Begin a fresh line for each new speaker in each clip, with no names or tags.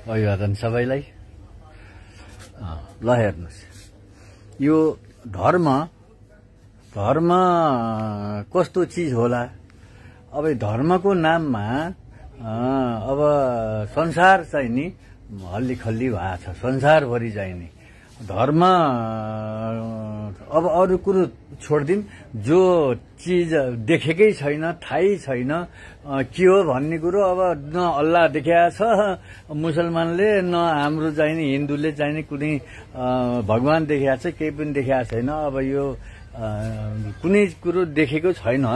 अभिवादन सबैलाई। ल हेर्नुस्, यो धर्म कस्तो चीज होला। अब धर्मको नाममा अब संसार चाहिँ नि हल्ली खल्ली भएको छ, संसारभरि चाहिँ नि धर्म। अब अरू कुरो छोडिदिउँ, जो चीज देखेकै छैन, थाहै छैन के हो भन्ने कुरो। अब न अल्लाह देखिया छ मुसलमानले, न हाम्रो चाहिँ नि हिन्दूले चाहिँ नि कुनै भगवान देखिया छ, केही पनि देखिया छैन। अब यो कुनै कुरो देखेको छैन।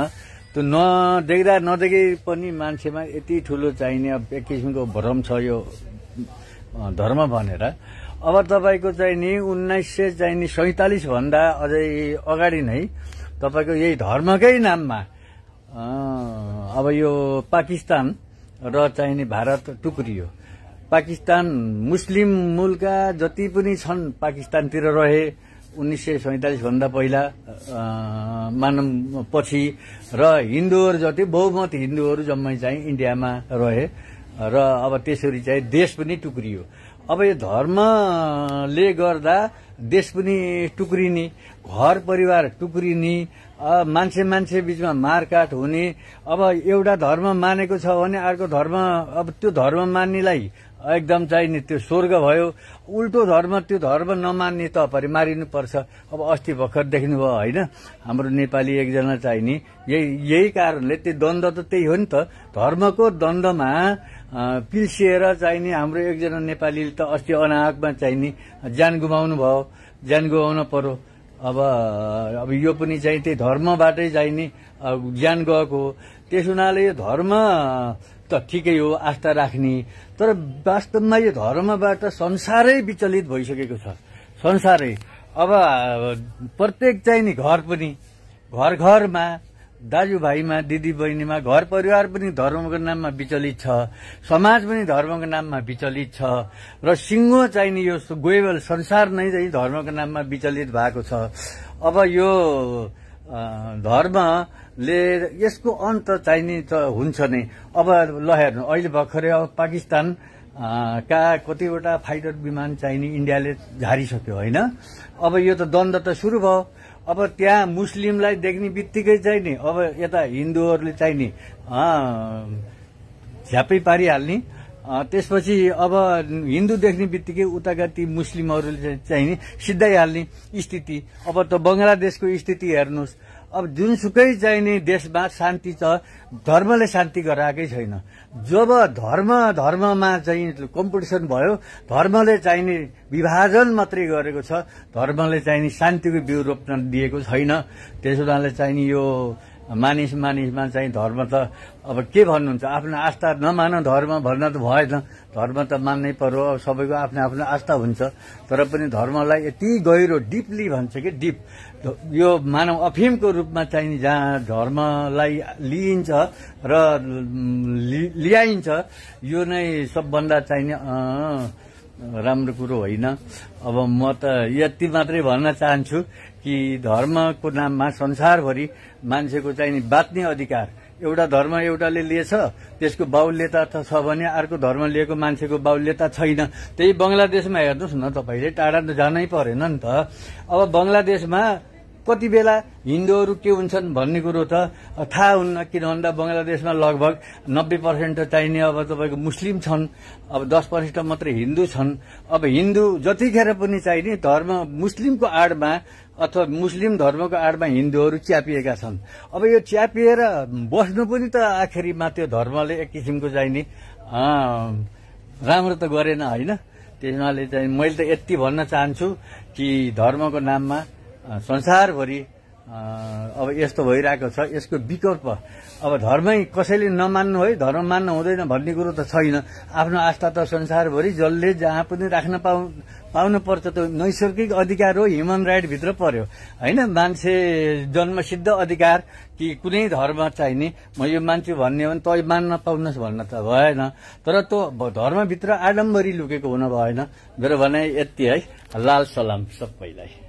त्यो नदेख्दा नदेखे पनि मान्छेमा यति ठुलो चाहिने अब एक किसिमको भ्रम छ यो धर्म भनेर। अब तपाईको चाहिँ नि 1947 भन्दा अझै अगाडि नै तपाईको यही धर्मकै नाममा अब यो पाकिस्तान र चाहिँ नि भारत टुक्रियो। पाकिस्तान मुस्लिम मुल्का जति पनि छन् पाकिस्तानतिर रहे 1947 भन्दा पहिला मानव पछि, र हिन्दूहरु जति बहुमत हिन्दूहरु जम्मै चाहिँ इन्डियामा रहे र अब त्यसरी चाहिँ देश पनि टुक्रियो। अब यो धर्मले गर्दा देश पनि टुक्रिने, घर परिवार टुक्रिने, मान्छे बीचमा मारकाट हुने। अब एउटा धर्म मानेको छ भने अर्को धर्म, अब त्यो धर्म मान्नेलाई एकदम चाहिँ नि त्यो स्वर्ग भयो। उल्टो धर्म, त्यो धर्म नमान्ने त मारिनु पर्छ। अब अस्ति भर्खर देख्नुभयो होइन, हाम्रो नेपाली एकजना चाहिँ नि यही कारणले त्यो द्वन्द्व त त्यही हो नि त। धर्मको द्वन्द्वमा पिल्सिएर चाहिँ नि हाम्रो एकजना नेपालीले त अस्ति अनाहकमा चाहिँ नि ज्यान गुमाउनु भयो, ज्यान गुमाउन पर्यो। अब यो पनि चाहिँ त्यही धर्मबाटै चाहिँ नि ज्यान गएको हो। त्यस हुनाले यो धर्म त ठिकै हो आस्था राख्ने, तर वास्तवमा यो धर्मबाट संसारै विचलित भइसकेको छ। संसारै अब प्रत्येक चाहिँ नि घर पनि, घर घरमा, दाजुभाइमा, दिदी बहिनीमा, घर परिवार पनि धर्मको नाममा विचलित छ। समाज पनि धर्मको नाममा विचलित छ र सिङ्गो चाहिँ नि यो गोएबल संसार नै चाहिँ धर्मको नाममा विचलित भएको छ। अब यो धर्मले यसको अन्त चाहिने त हुन्छ नै। अब ल हेर्नु, अहिले भर्खरै अब पाकिस्तान का कतिवटा फाइटर विमान चाहिने इन्डियाले झारिसक्यो होइन। अब यो त द्वन्द्व त सुरु भयो। अब त्यहाँ मुस्लिमलाई देख्ने बित्तिकै चाहिँ नि अब यता हिन्दूहरूले चाहिँ नि झ्यापै पारिहाल्ने। त्यसपछि अब हिन्दू देख्ने बित्तिकै उताका ती मुस्लिमहरूले चाहिँ नि सिद्धाइहाल्ने स्थिति। अब त बंगलादेशको स्थिति हेर्नुहोस्। अब जुनसुकै चाहिँ नि देशमा शान्ति छ, धर्मले शान्ति गराएकै छैन। जब धर्ममा चाहिँ कम्पिटिसन भयो, धर्मले चाहिँ नि विभाजन मात्रै गरेको छ, धर्मले चाहिँ नि शान्तिको बिउ रोप्न दिएको छैन। त्यसो हुनाले चाहिँ नि यो मानिसमा चाहिँ धर्म त अब के भन्नुहुन्छ, आफ्नो आस्था नमान धर्म भन्न त भएन। धर्म त मान्नै पर्यो, अब सबैको आफ्नो आफ्नो आस्था हुन्छ। तर पनि धर्मलाई यति गहिरो डिपली भन्छ कि डिप, यो मानव अफिमको रूपमा चाहिँ जहाँ धर्मलाई लिइन्छ र ल्याइन्छ, यो नै सबभन्दा चाहिँ राम्रो कुरो होइन। अब म त यति मात्रै भन्न चाहन्छु कि धर्मको नाममा संसारभरि मान्छेको चाहिँ बाँच्ने अधिकार, एउटा धर्म एउटाले लिएछ, त्यसको बाहुल्यता त छ भने अर्को धर्म लिएको मान्छेको बाहुल्यता छैन। त्यही बंगलादेशमा हेर्नुहोस् न, तपाईले टाढा त जानै परेन नि त। अब बंगलादेशमा कति बेला हिन्दूहरू के हुन्छन् भन्ने कुरो त थाहा हुन्न, किन भन्दा बंगलादेशमा लगभग 90% चाहिने अब तपाईको मुस्लिम छन्, अब 10% मात्रै हिन्दू छन्। अब हिन्दू जतिखेर पनि चाहिने धर्म मुस्लिमको आडमा अथवा मुस्लिम धर्मको आडमा हिन्दूहरू च्यापिएका छन्। अब यो च्यापिएर बस्नु पनि त आखिरीमा त्यो धर्मले एक किसिमको चाहिने राम्रो त गरेन होइन। त्यसमाले चाहिँ मैले त यति भन्न चाहन्छु कि धर्मको नाममा संसारभरि अब यस्तो भइरहेको छ। यसको विकल्प अब धर्मै कसैले नमान्नु है, धर्म मान्नु हुँदैन भन्ने कुरो त छैन। आफ्नो आस्था त संसारभरि जसले जहाँ पनि राख्न पाउनु पर्छ, त नैसर्गिक अधिकार हो, ह्युमन राइट भित्र पर्यो होइन। मान्छे जन्मसिद्ध अधिकार कि कुनै धर्म चाहिने म यो मान्छु भन्ने हो भने तै मान्न पाउनुहोस् भन्न त भएन। तर त्यो धर्मभित्र आडम्बरी लुकेको हुन भएन। मेरो भनाइ यति है। लाल सलाम सबैलाई।